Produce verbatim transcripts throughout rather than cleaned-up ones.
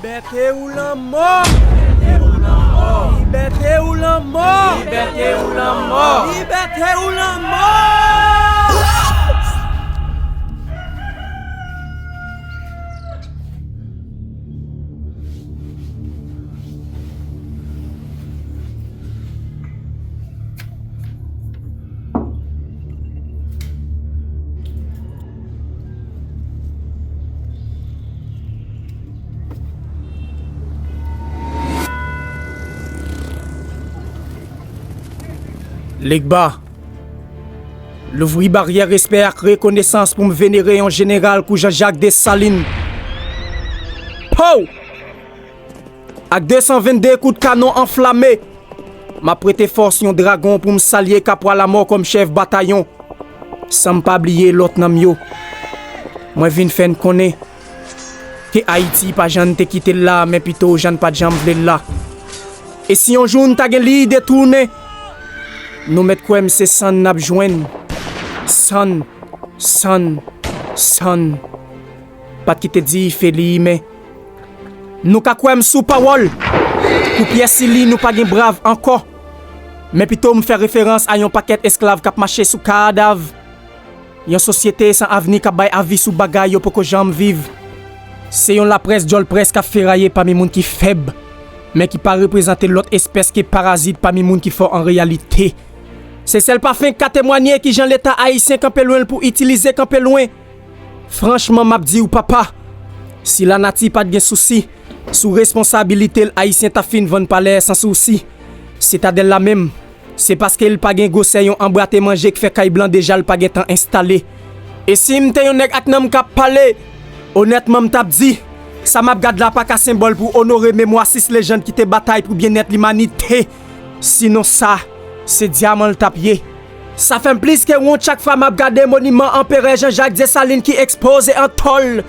Libète ou lanmò! Libète ou lanmò! Libète ou lanmò! Libète ou lanmò! Legba, louvri baryè respè ak rekonesans pou m venere yon jeneral kou Jean-Jacques Dessalines. Pow! Ak de san vennde kout kanon anflame, m ap prete fòs yon dragon pou m salye Kapwa Lamò kòm chèf batayon, san m pa bliye lòt nanm yo. Mwen vin fè n konnen ke Ayiti pa jan n te kite l la, men pito jan n pa t janm vle l la. E si yon jou n ta gen li detounen, nou mèt kwè m se sann n ap jwenn. Sann, sann, sann. Pa t kite di feli men. Nou ka kwè m sou pawòl. Pou pyès ili nou pa gen brav ankò. Men pito m fè referans a yon pakèt esklav k ap mache sou kadav. Yon sosyete san avni k ap bay avi sou bagay yo poko janm viv. Se yon laprès djòl près k ap feraye pami moun ki fèb, men ki pa reprezante lòt espès ke parazit pami moun ki fò an reyalite. Se sèl pa fenk ka temwanye kijan Leta ayisyen kanpe lwen l pou itilize kanpe lwen. Franchman, m ap di w, papa, si lanati pa t gen sousi sou responsabilite l, Ayisyen t ap fin vann palè san sousi. Sitadèl la menm, se paske l pa gen gwosè yon anbrate manje k fè kay blan deja l pa gentan enstale. E si m te yon nèg ak nanm k ap pale, onètman m t ap di, sa m ap gad la pa ka senbòl pou onore memwa sis lejann ki te batay pou byennèt limanite. Sinon sa, se dyaman l t ap ye. Sa fè m plis ke wont chak fwa m ap gade moniman Anperè Jean Jacques Dessalines ki ekspoze an tòl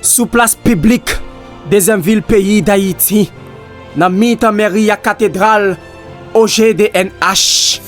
sou plas piblik dezyèm vil peyi Dayiti, nan mitan mèri ak katedral O G D N H.